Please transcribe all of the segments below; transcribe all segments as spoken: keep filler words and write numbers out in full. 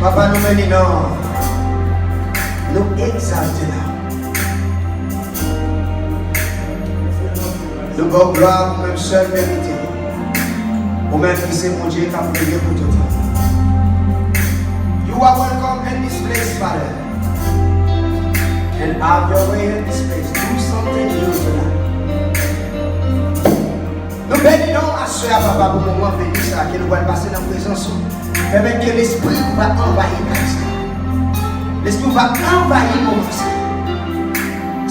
Papa, nou beni non. Nou egzalte la. Nou ba w glwa ou menm sèl merite. Ou menm ki se Bondye k ap reye pou tout tan. You are welcome in this place, Father. And have your way in this place. Do something new tonight. Nou beni non w aswè a, Papa, pou moman beni sa a ke nou pral pase nan prezans ou. Pèmèt ke Lespri ou va anvayi kay sa a. Lespri ou va anvayi moman sa a.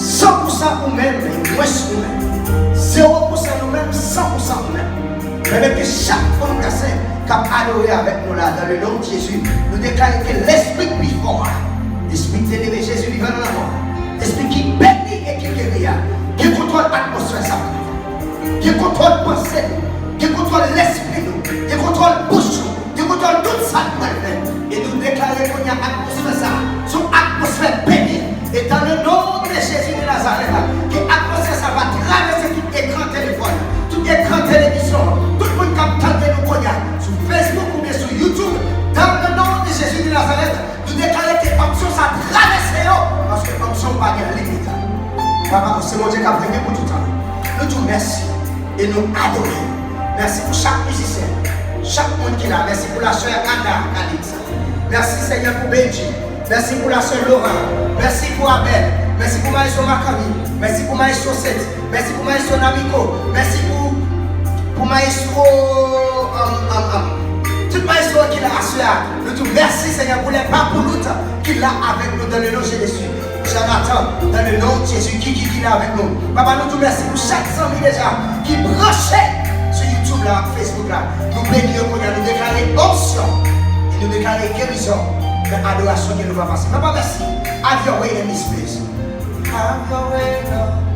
San pou san ou menm, e mwens ou menm. Zewo pou san nou menm, san pou san ou menm. Pèmèt ke chak frè ak sè k ap adore avèk nou la, dans le nom de Jésus, nou deklare ke Lespri k pi fò a, Lespri ki te leve Jezi vivan nan lanmò a, Lespri ki beni e ki geri a, gen kontwòl atmosfè sa a. Gen kontwòl panse nou, gen kontwòl lespri nou, gen kontwòl bouch nou, gen kontwòl tout sa nou pral fè. E nou deklare kounye a atmosfè sa a se yon atmosfè beni. E dans le nom de Jésus de Nazareth, ke atmosfè sa a va travèse tout ekran telefòn, tout ekran televizyon, tout moun k ap tande nou kounye a, sou Facebook oubyen sou YouTube, dans le nom de Jésus de Nazareth, nou deklare ke onksyon sa travèse yo, paske onksyon pa gen limit. Papa, ou se Bondye k ap reye pou tout tan. Nou di w mèsi e nou adore w. Mèsi pou chak mizisyen, chak moun ki la. Mèsi pou la sè Ana Kalix. Mèsi, Senyè, pou Benji. Mèsi pou la sè Laura. Mèsi pou Abel. Mèsi pou Maestro Macari. Mèsi pou Maestro Seth. Mèsi pou Maestro Namiko. Mèsi pou, pou Maestro, um, um, um, tout Maestro ki la aswè a. Nou di w mèsi, Senyè, pou lè pa pou lout ki la avèk nou dans le nom de Jésus. Jonathan, dans le nom de Jésus, Kiki ki la avèk nou. Papa, nou di w mèsi pou chak zanmi deja ki branche sou YouTube la ak Facebook la. Nou beni yo kounye a, nou deklare onksyon e nou deklare gerizon nan adorasyon ke nou va pase. Papa, mèsi. Have your way in this place. Have your way, Lord.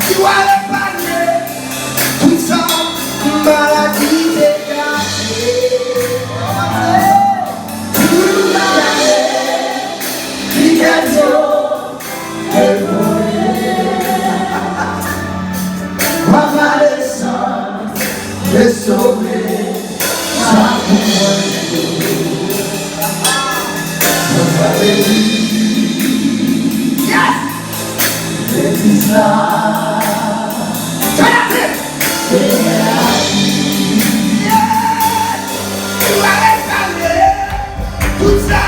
Ki w ale pale, tout sa maladi te gate. Tout gate, li gate. Papa desann, restore sa pou mwen. Papa beni. Yes! Legliz la. Fè la fèt! Yes! Ou va resanble. Tout sa,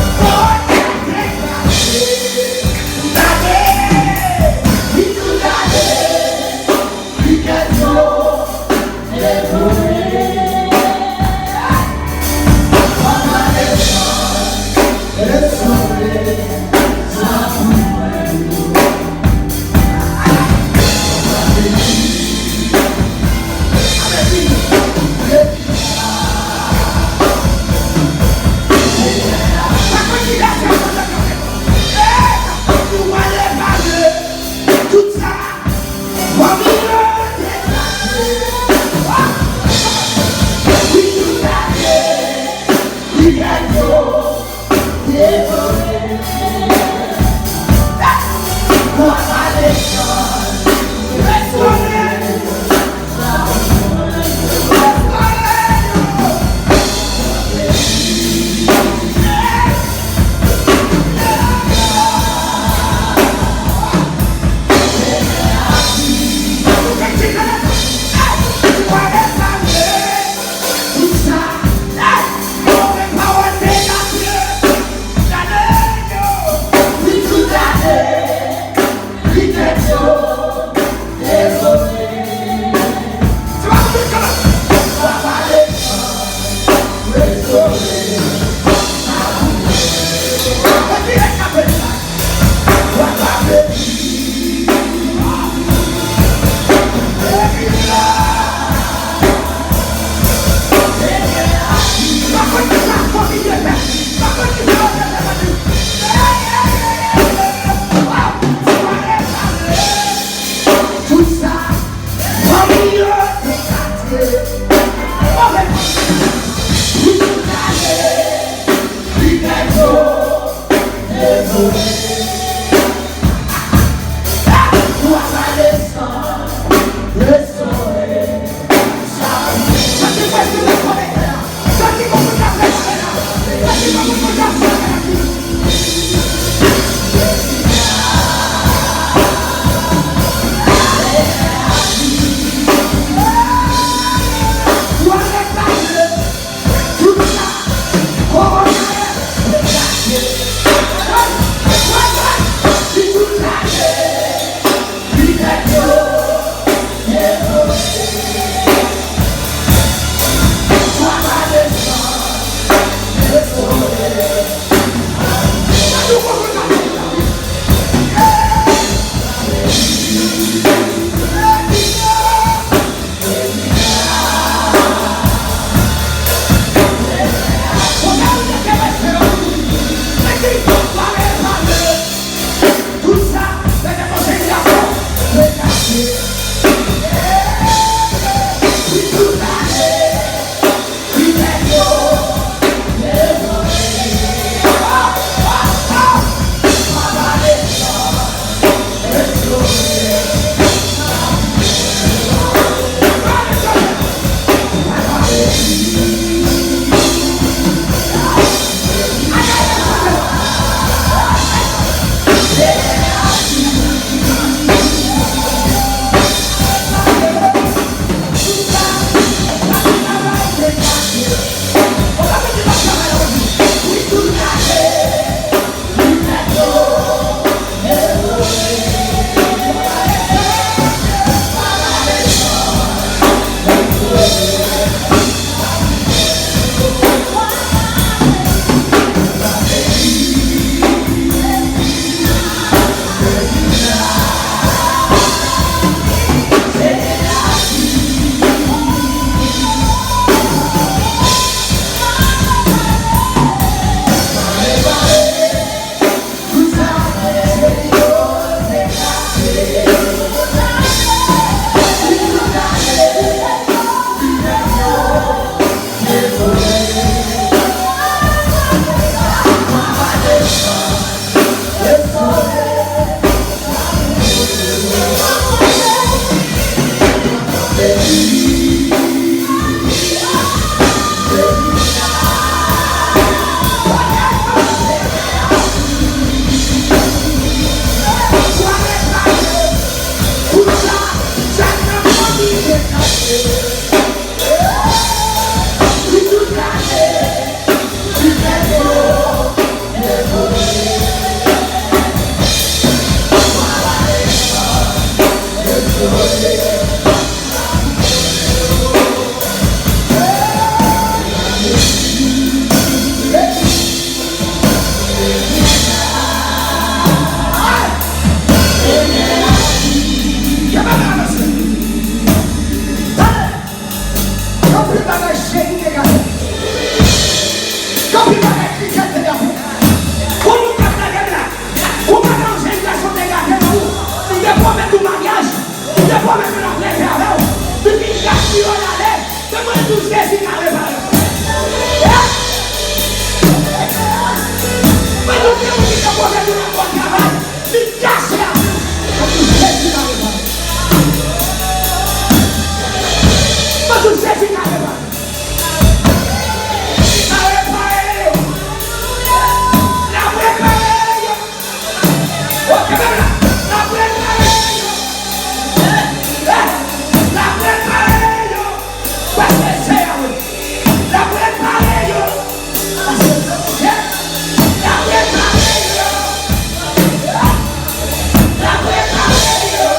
Bondye te pase. Gade, li tou gade, li gade yo, li gade yo. Papa desann, restore sa pou mwen. Tout sa, fanmi yo te gate. Move fanmi. Li tou gate, li gate yo, dezole. Pou a pa desann, restore. Anpil bagay ki gate avè w. Gon moun k ap lage m la. Ou pa ka yon jenn gason te gate nan ou. Li te pwomèt ou maryaj. Li te pwomèt ou l ap rete avè w. Li vin gaspiye l ale. Mwen, mwen di w Jezi ka repare. Mwen di w gen moun ki te pwomèt ou l ap ba w travay. Li kase avè w. Mwen di w Jezi ka repare. Mwen di w Jezi ka repare. Li ka repare yo. L ap repare yo. Ok, menm la. L ap repare yo. Eh, l ap repare yo. Paske se Yahweh. L ap repare yo. Paske se Bondye. L ap repare yo. L ap repare yo.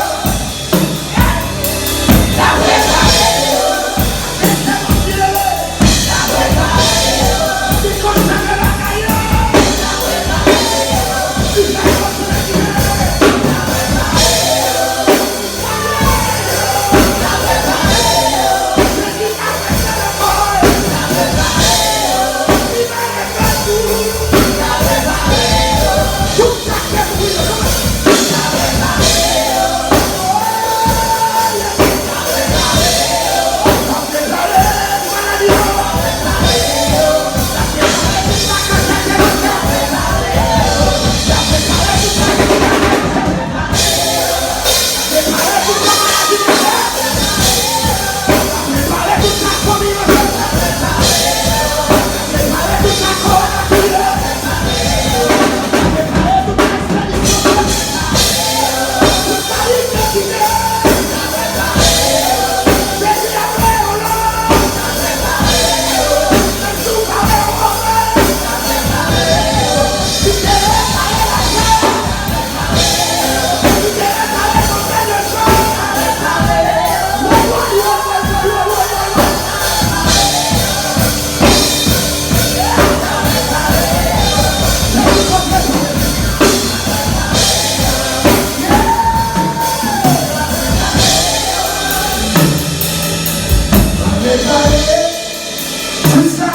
Tout sa,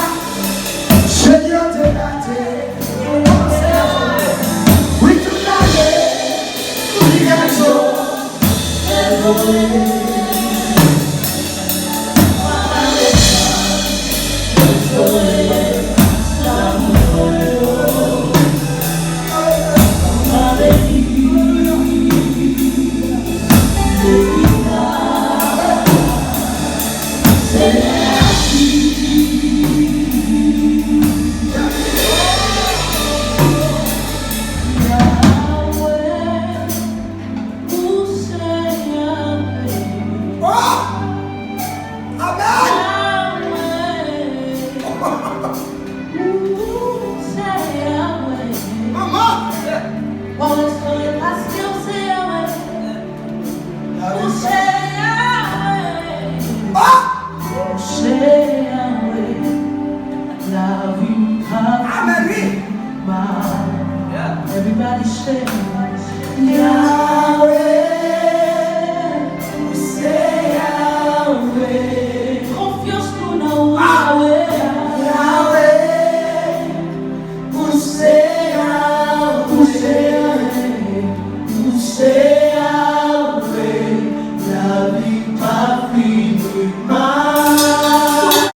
Senyè te gate. Wi, tout lane, li gate. Amèn! Ou se Yahweh. Manman! Ou se Yahweh, paske ou se Yahweh. Ou se Yahweh. Ah! Ou se Yahweh. Lavi m pa mal. Everybody say,